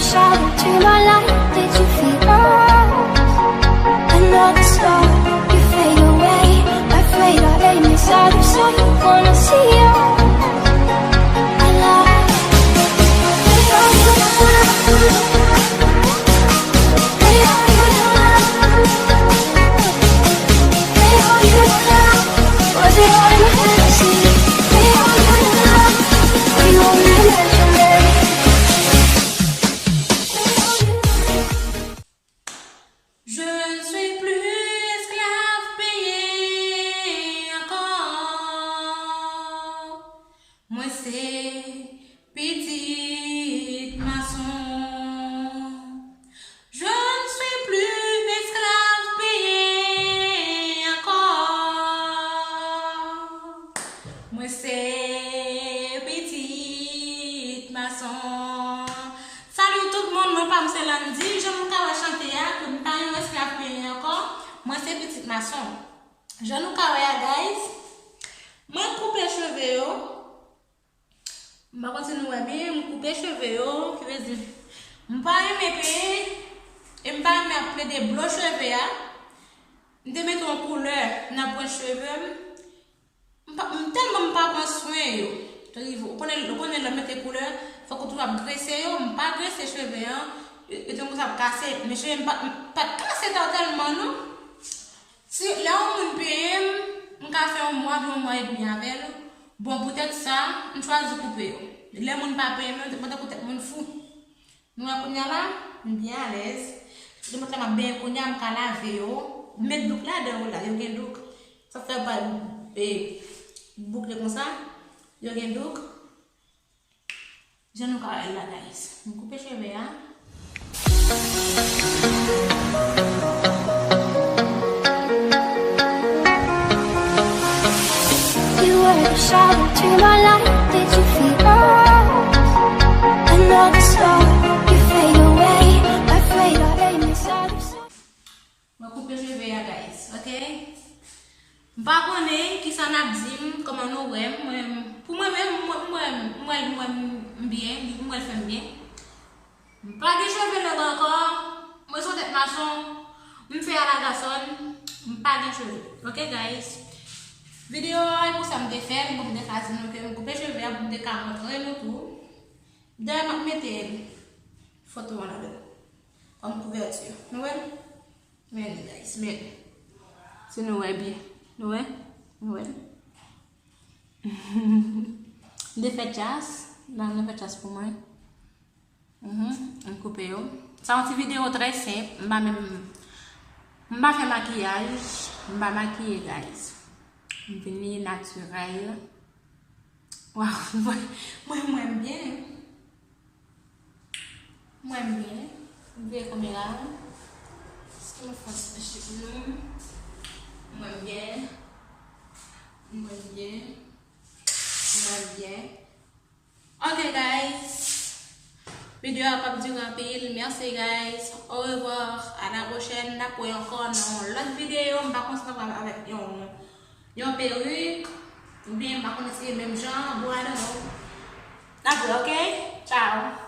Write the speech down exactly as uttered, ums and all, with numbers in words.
Shadow to my light, did you feel us? Another star, you fade away. Afraid our aim is out of sight. Wanna see you alive. Je ne suis plus esclave payé encore. Mwen se pitit mason. Je ne suis plus esclave payé encore. Mwen se pitit mason. Salut tout moun, non pa m se Landy. Jan nou ka wè chante a, ke m pa yon esklav peyi ankò. Mwen se pitit mason. Jan nou ka wè a, guys, mwen koupe cheve yo. M pa konn si nou wè byen, m koupe cheve yo, ki vle di, m pa renmen penyen, e m pa renmen ap plede blo cheve a. M te mete yon koulè nan pwen cheve m. M pa, m tèlman m pa pran swen yo. Te rive, ou konnen, ou konnen lè w mete koulè, fòk ou toujou ap grese yo. M pa grese cheve an. Yo, yo te konsa ap kase. Men cheve m pa, m pa t kase ta tèlman, non. Si, lè yon moun peye m, m ka fè yon mwa, yon mwa edmi avè l. Bon, poutèt sa, m chwazi koupe yo. Lè moun pa peye m, mwen tankou tèt moun fou. Nou wè kounye a la, m byen alèz. Depi lè m ap benyen kounye a, m ka lave yo. M met douk ladan yo la, yo gen douk. Sa fè yo pa, e, boukle konsa. Yo gen douk. Jan nou ka wè l la, guys. M koupe cheve a. You were a shadow to my light, did you feel us? Another star, you fade away. Afraid our aim is out of sight. Mwen koupe cheve a, guys, ok? M pa konnen kisa n ap di m, kòman nou wè m, mwen, pou mwen menm, mwen, mwen, mwen, mwen, m byen, m wè l fè m byen. M pa gen cheve long ankò, mwen se yon tèt mason, m fè alagasòn, m pa gen cheve. Ok, guys? Videyo a, e pou sa m te fè l, bon, m te ka di nou ke m koupe cheve a, pou m te ka montre nou tou. Dayè, m ap mete foto an ladan, kòm kouvèti. Nou wè l? Men, guys, men. Si nou wè byen. Nou wè? Nou wè? M te fè chas. Nan, nou fè chas pou mwen. Mhm, m koupe yo. Sa yon ti videyo trè senp. M pa menm, m pa fè makiyaj. M pa makiye, guys. M vini natirèl. Waw, mwen, mwen, mwen byen. Mwen byen. M veye kamera. Èske mwen fè yon ti chik nou? Mwen byen. Mwen byen. Mwen byen. Ok, guys. Videyo a p ap dire anpil. Mèsi, guys. Au revoir. À la prochaine. N ap wè ankò nan yon lòt videyo. M pa konn si n ap avèk yon, yon perik. Oubyen m pa konnen si e menm jan. Bon, I don't know. N ap wè, ok? Ciao.